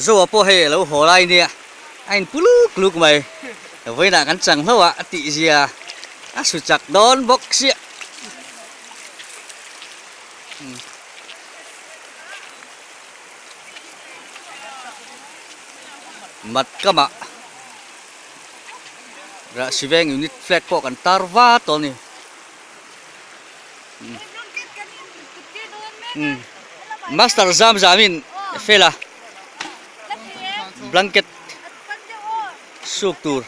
Zoa pawh hei a lo haw lai nia a in pu luk luk mai. Vawiinah kan chang hlauh a, a tih zia a su chak dawn bawk sia. Mat kamah Rahsiveng unit flag pawh kan tar va tawh a ni. Master zam zamin fel a blanket suk tur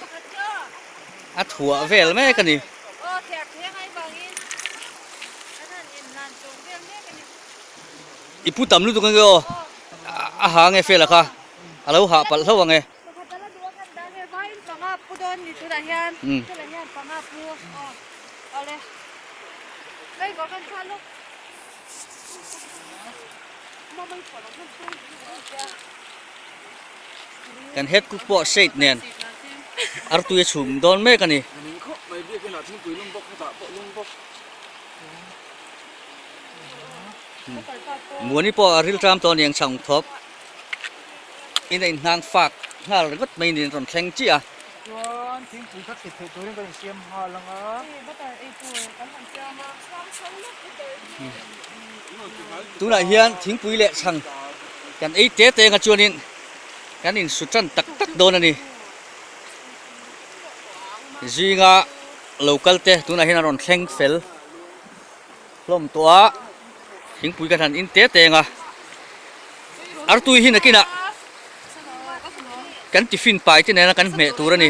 a thuah vel mek a ni. I pu tam lutuk ange aw a ha ange fel a kha a lo hah palh hlauh ange. Kan head cook pawh shade nen artui a chhum dawn mek a ni. Muani pawh a rilṭam tawh a ni ang chhang thawp. In a inhnang fak nghal ringawt mai niin rawn thleng chiah a. Chuan thingpui kha thlit theih turin kan insiam nghal ang a. Tunah hian thingpui leh chhang kan ei te te anga chuanin kan insu tan tak tak dawn a ni. Zinga lo kal te tunah hian a rawn thleng fel hlawm tawh a. Thingpui ka hlan in te te anga artui hi nakinah kan tiffin pai te nena kan hmeh tur a ni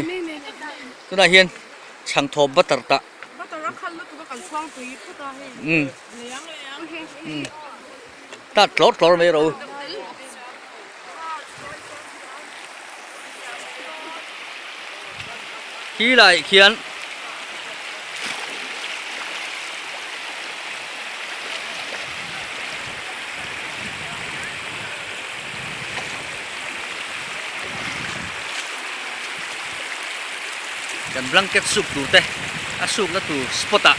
tunah hian chhang thawp butter tah umm umm tat tlawr tlawr mai rawh u. Khi laiah khian kan blanket suk tur te a sukna tur spot ah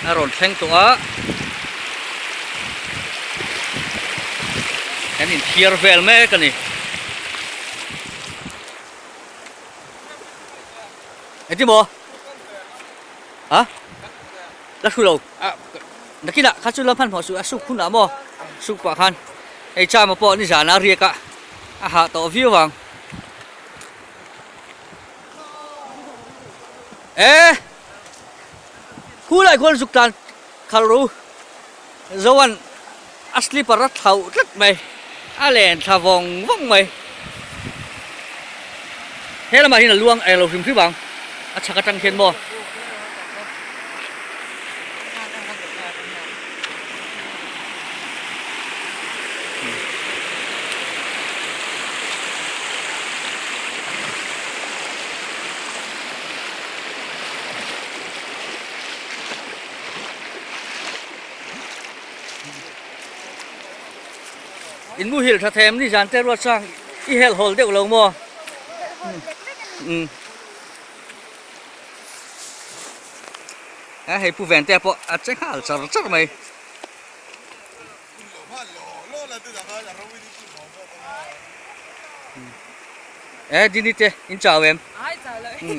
a rawn thleng tawh a kan inthiar vel mek a ni. Engtin maw? Ha? La hru lo. Nakinah kha chu la hmanhmawh suh a suk hunah maw suk pah khan hei chama pawh nizana a riak a a hah tawh viau ang. E! Khu lai khuan zuk tlan khal ru. Zoan a slipper a thlauh tlat mai, a len thla vawng vawng mai. He lamah hian a luang eng lo hrim hrim ang, a chhak atang hian maw. In muhil tha them ni zan te ruat sang i helh hawl deuh lo maw umm a hei pu ven te pawh a che nghal char char mai. E dini te in chau em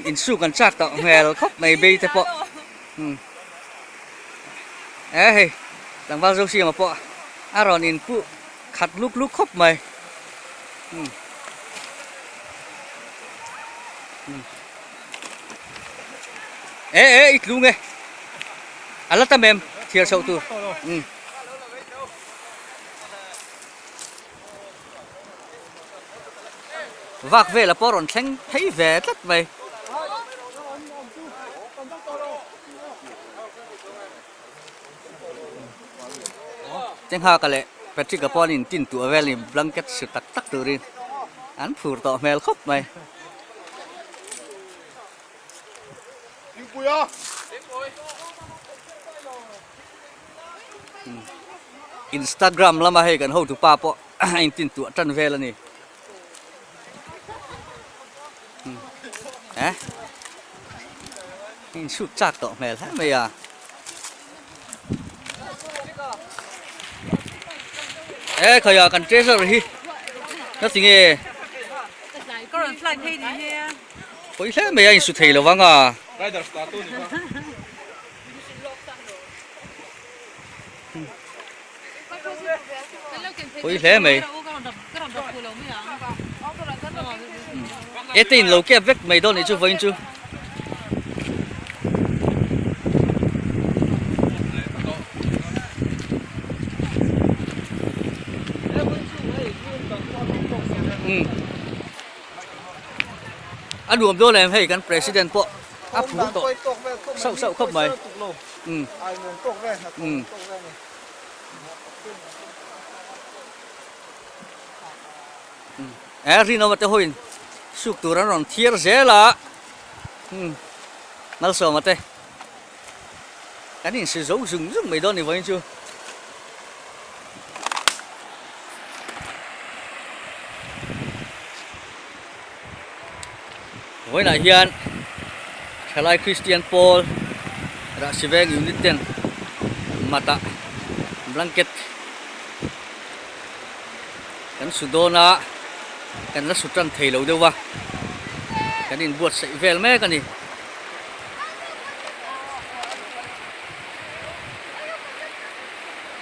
in suk an chak tawh hmel khawp mai bei te pawh. E hei tlangval zo siama pawh a rawn in puh khat luk luk khawp mai e e i tlung e a la tam em thiar chhoh tur Vak vela pawh rawn thleng phei ve tlat mai. Chenghaka leh Patrick-a pawh an intin tuah vel ni blanket su tak tak turin an phur tawh hmel khawp mai. Instagram lama hei kan hotu pa pawh a intin tuah tan vel a ni eh in shoot chak tawh hmel hle mai a e khawia kan treasure hi. Na tinge? Ka rawn fly phei ni hi a. Pawi hle mai a insu thei lo vang a. Pawi hle mai. E te in lo kep vek mai dawn nih chu vawiin chu. A nuam dawn em hei kan president pawh a phur tawh sauh sauh khawp mai. E rinawma te hoin suk tur an rawn thiar zel a Malsawma te kan insi zo zung zung mai dawn ni vawiin chu. Vawiinah hian thalai Kristian pawl Rahsiveng unit ten matah blanket kan su dawn a kan la su tan thei lo deuh va kan inbuatsaih vel mek a ni.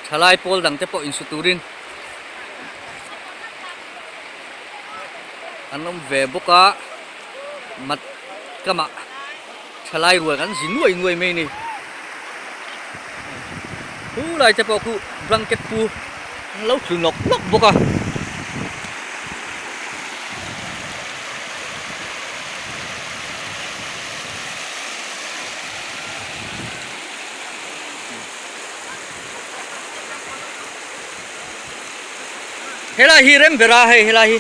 Thalai pawl dang te pawh insu turin an awm ve bawk a mat kamah thalai rual kan zi nuai nuai mai a ni khu lai te pawh khu blanket pu an lo thlu nawk nawk bawk a. Helai hi rem ber a hei helai hi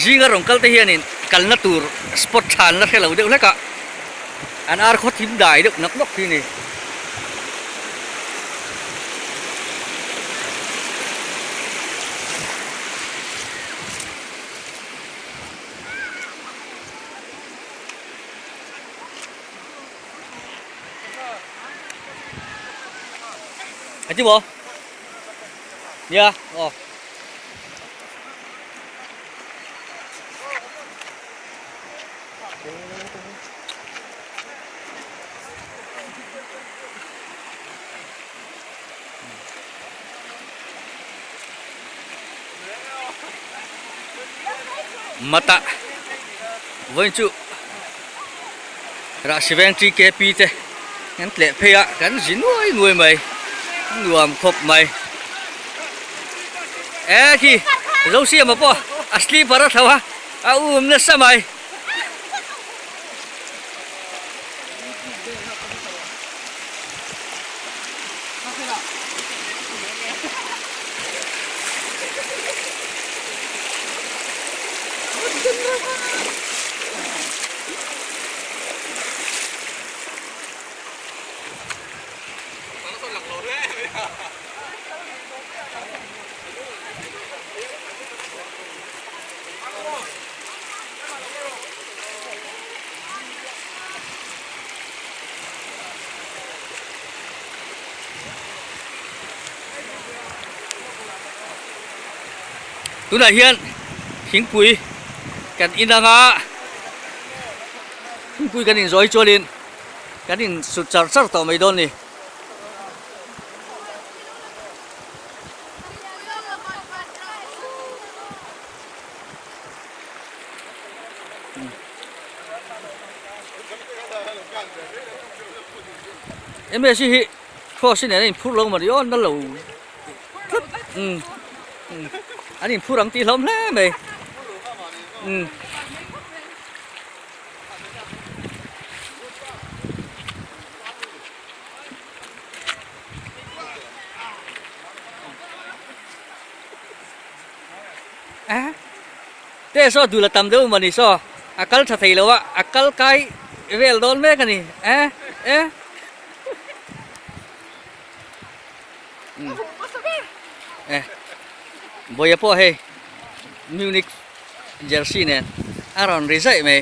zinga rawn kal te hianin kalna tur spot tha an la hre lo deuh hlek a an ar khaw thim dai deuh nawk nawk hi a ni. Hei maw? Nia, aw. Mata vawiin chu Rahsiveng TKP te an tleh phei a kan zi nuai nuai mai nuam khawp mai e khi Zosiama pawh a slipper a thlo a a um nasa mai. Tunah hian thingpui kan in anga thingpui kan inzawi chuanin kan insut char char tawh mai dawn a ni. Msi hi cross hi nen a inphur lo mawni aw na lo tlat umm an inphur ang tih hlawm hle mai umm. Te saw dul a tam deuh mawni saw a kal tha thei lo a a kal kai vel dawn mek a ni e e e Bawia pawh hei Munich jersey nen a rawn ri zaih mai.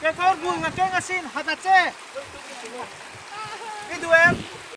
Kekawr bul nga keng asin hat a che i duh em?